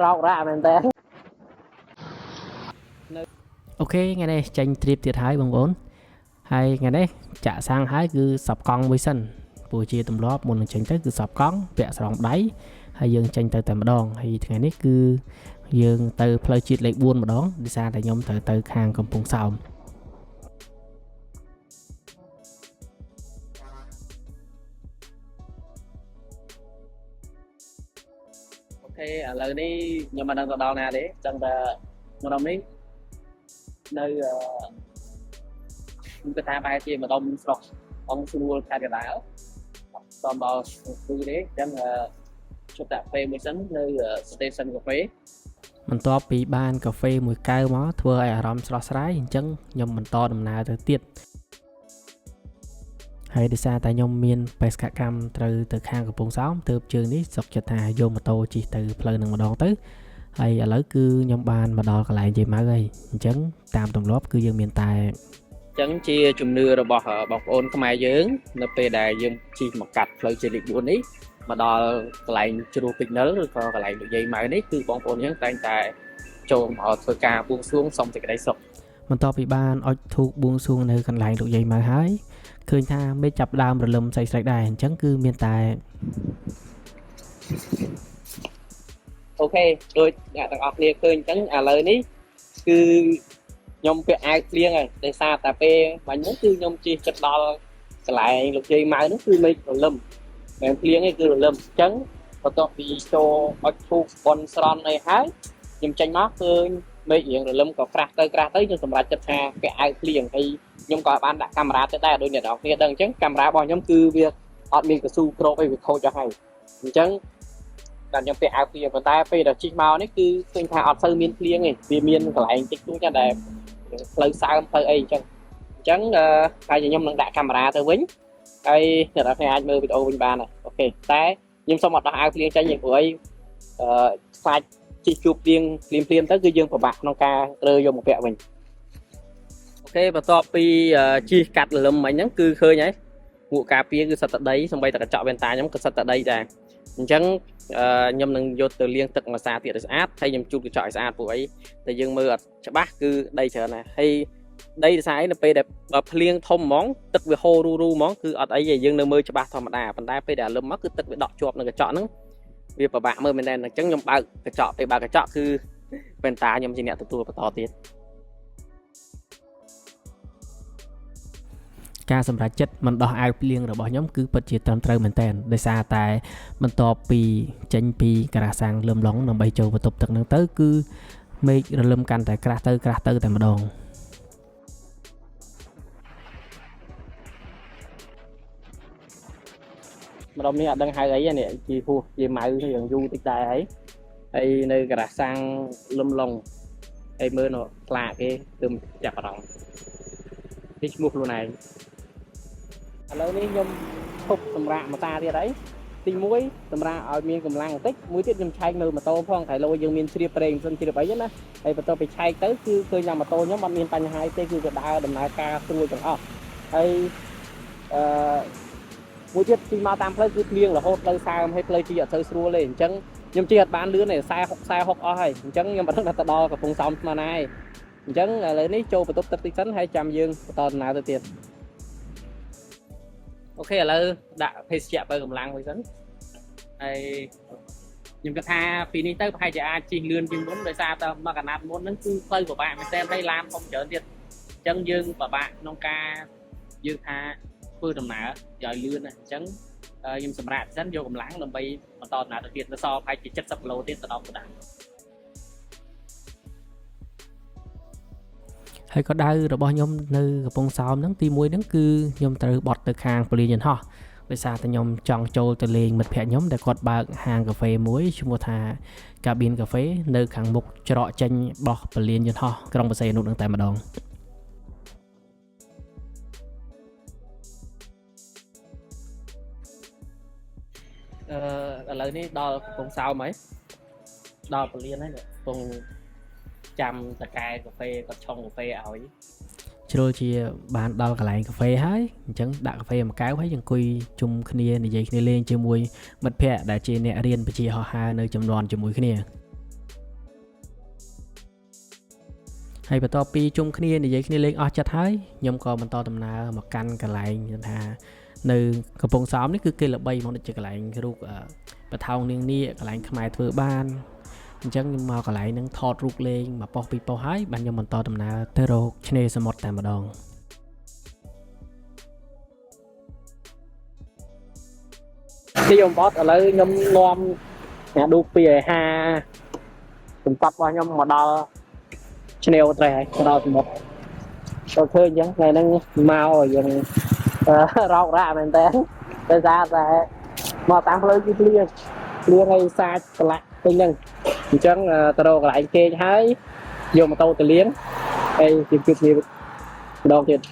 រោករ៉ាមែនតើ OK ថ្ងៃនេះចេញ trip ទៀតហើយបងប្អូនហើយថ្ងៃនេះចាក់សាំងហើយគឺសប់កង់មួយសិនព្រោះជាទម្លាប់មុននឹងចេញទៅគឺសប់កង់ពាក់ស្រោមដៃហើយយើងចេញទៅតែម្ដងហើយថ្ងៃនេះគឺយើងទៅផ្លូវជាតិលេខ4ម្ដងដោយសារតែខ្ញុំត្រូវទៅខាងកំពង់សោម OK ឥឡូវនេះខ្ញុំមិនដឹងទៅដល់ណាទេចឹងតែម្ដុំនេះនៅខ្ញុំគិតថាប្រហែលជាម្ដុំស្រុកអង្គស្រួលខេត្តកណ្ដាលអត់ដល់គឺទេចឹងជប់ដាក់ពេលមួយសិននៅ station កាហ្វេ បន្ទាប់ពីបានកាហ្វេមួយកែវមកធ្វើឲ្យអារម្មណ៍ស្រស់ស្រាយអញ្ចឹងខ្ញុំបន្តដំណើរទៅទៀតហើយដោយសារតែខ្ញុំមានបេសកកម្មត្រូវទៅខាងកំពង់សោមទើបជើងនេះសុកចិត្តថាយកម៉ូតូជិះទៅផ្លូវនឹងម្ដងទៅហើយឥឡូវគឺខ្ញុំបានមកដល់កន្លែងយាយម៉ៅហើយអញ្ចឹងតាមទម្លាប់គឺយើងមានតែ ចឹងជាជំនឿរបស់បងប្អូនខ្មែរយើង នៅពេលដែលយើងជិះមកកាត់ផ្លូវជាតិលេខ4នេះមកដល់កន្លែងជ្រោះពេជ្រនិលឬក៏កន្លែងលោកយាយម៉ៅនេះគឺបងប្អូនយើងតែងតែចូលមកធ្វើការបួងសួងសុំសេចក្តីសុខ បន្ទាប់ពីបានអុជធូបបួងសួងនៅកន្លែងលោកយាយម៉ៅហើយឃើញថាមេឃចាប់ផ្ដើមរលឹមស្រីៗដែរអញ្ចឹងគឺមានតែ OK ដូចអ្នកទាំងអស់គ្នាឃើញអញ្ចឹងឥឡូវនេះគឺខ្ញុំពាក់អាវភ្លៀងហើយដោយសារតែពេលបាញ់ហ្នឹងគឺខ្ញុំជិះចិត្តដល់កន្លែងលោកយាយម៉ៅហ្នឹងគឺមេឃរលឹមមិនភ្លៀងទេគឺរលឹមអញ្ចឹងបន្ទាប់ពីចូលអុជធូបបនស្រន់អីហើយខ្ញុំចេញមកឃើញមេឃរៀងរលឹមក៏ក្រាស់ទៅក្រាស់ទៅខ្ញុំសម្រេចចិត្តថាពាក់អាវភ្លៀងហើយខ្ញុំក៏បានដាក់កាមេរ៉ាទៅដែរដូចអ្នកទាំងអស់គ្នាដឹងអញ្ចឹងកាមេរ៉ារបស់ខ្ញុំគឺវាអត់មានកស៊ូគ្របអីវាខូចអស់ហើយអញ្ចឹង តែខ្ញុំពាក់អាវភ្លៀងប៉ុន្តែពេលដែលជិះមកនេះគឺឃើញថាអត់សូវមានភ្លៀងទេវាមានកន្លែងតិចតួចណាដែលផ្លូវសើមផ្លូវអីអញ្ចឹងអញ្ចឹងហើយខ្ញុំនឹងដាក់កាមេរ៉ាទៅវិញហើយអ្នកនរគ្នាអាចមើលវីដេអូវិញបានហើយ OK តែខ្ញុំសូមអត់ដោះអាវភ្លៀងចេញទេព្រោះអីអឺខ្លាចជិះជួបភ្លៀងភ្លាមភ្លាមទៅគឺយើងពិបាកក្នុងការរើយកមកពាក់វិញ OK បន្ទាប់ពីជិះកាត់លលឹមមិញហ្នឹងគឺឃើញហើយមួកការពារគឺសិតតែដីសម្បីតែកញ្ចក់វ៉ែនតាខ្ញុំក៏សិតតែដីដែរអញ្ចឹងខ្ញុំនឹងយកទៅលាងទឹកម្សាទៀតឲ្យស្អាតហើយខ្ញុំជូតកញ្ចក់ឲ្យស្អាតពួកអីតែយើងមើលអត់ច្បាស់គឺដីច្រើនណាស់ហើយដីដោយសារអីនៅពេលដែលបើភ្លៀងធំហ្មងទឹកវាហូររូរូហ្មងគឺអត់អីទេយើងនៅមើលច្បាស់ធម្មតាប៉ុន្តែពេលដែលលឹមមកគឺទឹកវាដក់ជាប់នៅកញ្ចក់ហ្នឹងវាពិបាកមើលមែនតើអញ្ចឹងខ្ញុំបើកកញ្ចក់ពេលបើកកញ្ចក់គឺវ៉ែនតាខ្ញុំជាអ្នកទទួលបន្តទៀត ការសម្រេចចិត្តមិនដោះអាវភ្លៀងរបស់ខ្ញុំគឺពិតជាត្រឹមត្រូវមែនទែនដោយសារតែបន្ទាប់ពីចេញពីការ៉ាសាំងលឹមឡុងដើម្បីចូលបន្ទប់ទឹកហ្នឹងទៅគឺមេឃរលឹមកាន់តែក្រាស់ទៅក្រាស់ទៅតែម្ដង ម្ដុំនេះអត់ដឹងហៅអីទេនេះជីហួសជាម៉ៅរឿងយូរតិចដែរហើយហើយនៅការ៉ាសាំងលឹមឡុងហើយមើលនៅផ្លាកគេទើបចាប់អារម្មណ៍នេះឈ្មោះខ្លួនឯងឥឡូវនេះខ្ញុំឈប់សម្រាកមកតាទៀតហើយទី1សម្រាប់ឲ្យមានកម្លាំងបន្តិចមួយទៀតខ្ញុំឆែកមើលម៉ូតូផងតែលោយើងមានជ្រាបប្រេងមិនជ្រាបអីណាហើយបន្ទាប់ពីឆែកទៅគឺឃើញថាម៉ូតូខ្ញុំអត់មានបញ្ហាអីទេគឺវាដើរដំណើរការស្រួលទាំងអស់ហើយអឺ មួយទៀតជិះមកតាមផ្លូវគឺភ្លៀងរហូតផ្លូវសើមហើយផ្លូវជិះអត់សូវស្រួលទេអញ្ចឹងខ្ញុំជិះអត់បានលឿនទេ40 60 40 60អស់ហើយអញ្ចឹងខ្ញុំអត់ដឹងថាទៅដល់កំពង់សោមស្មានណាឯងអញ្ចឹងឥឡូវនេះចូលបន្ទប់ទឹកតិចសិនហើយចាំយើងបន្តដំណើរទៅទៀត OK ឥឡូវដាក់ភេសជ្ជៈបើកម្លាំងមួយសិនហើយខ្ញុំគិតថាពីនេះទៅប្រហែលជាអាចជិះលឿនជាងមុនដោយសារតែមកកណាត់មុនហ្នឹងគឺផ្លូវពិបាកមែនទែនហើយឡានធំច្រើនទៀតអញ្ចឹងយើងពិបាកក្នុងការយើងថាធ្វើដំណើរឲ្យលឿនណាអញ្ចឹងខ្ញុំសម្រាប់សិនយកកម្លាំងដើម្បីបន្តដំណើរទៅទៀតនៅសល់ប្រហែលជា70គីឡូទៀតទៅដល់កណ្ដាល ហើយក៏ដៅរបស់ខ្ញុំនៅកំពង់សោមហ្នឹងទី1ហ្នឹងគឺខ្ញុំត្រូវបត់ទៅខាងពលានយន្តហោះដោយសារតែខ្ញុំចង់ចូលទៅលេងមិត្តភ័ក្តិខ្ញុំដែលគាត់បើកហាងកាហ្វេមួយឈ្មោះថាកាបៀនកាហ្វេនៅខាងមុខច្រកចេញបោះពលានយន្តហោះក្រុងបរសៃអនុហ្នឹងតែម្ដង អឺឥឡូវនេះដល់កំពង់សោមហើយដល់ពលានហើយកំពុងចាំតកែកាហ្វេគាត់ឆុងកាហ្វេឲ្យ ជ្រុលជាបានដល់កន្លែងកាហ្វេហើយអញ្ចឹងដាក់កាហ្វេមួយកែវហើយយើងអង្គុយជុំគ្នានិយាយគ្នាលេងជាមួយមិត្តភ័ក្តិដែលជាអ្នករៀនបជាហោះហើរនៅចំនួនជាមួយគ្នា ហើយបន្ទាប់ពីជុំគ្នានិយាយគ្នាលេងអស់ចិត្តហើយខ្ញុំក៏បន្តដំណើរមកកាន់កន្លែងថានៅកំពង់សោមនេះគឺគេល្បីមកដូចជាកន្លែងរូបបថោងនាងនាគកន្លែងខ្មែរធ្វើបានអញ្ចឹងខ្ញុំមកកន្លែងហ្នឹងថតរូបលេងមកប៉ុស្តិ៍ពីរប៉ុស្តិ៍ហើយបានខ្ញុំបន្តដំណើរទៅរកឆ្នេរសមុទ្រតែម្ដង ទីបំផុតឥឡូវខ្ញុំនាំអ្នកឌូ250សម្បត្តិរបស់ខ្ញុំមកដល់ឆ្នេរត្រេះហើយមកដល់សមុទ្រចូលឃើញអញ្ចឹងថ្ងៃហ្នឹងមកយើងរោករ៉ាមែនតើដោយសារតែមកតាមផ្លូវគឺភ្លៀងភ្លៀងហើយសាចប្រឡាក់ពេញហ្នឹងអញ្ចឹងទៅរកកន្លែងគេងហើយយកម៉ូតូទៅលាងហើយជិះជួបគ្នាម្ដងទៀត។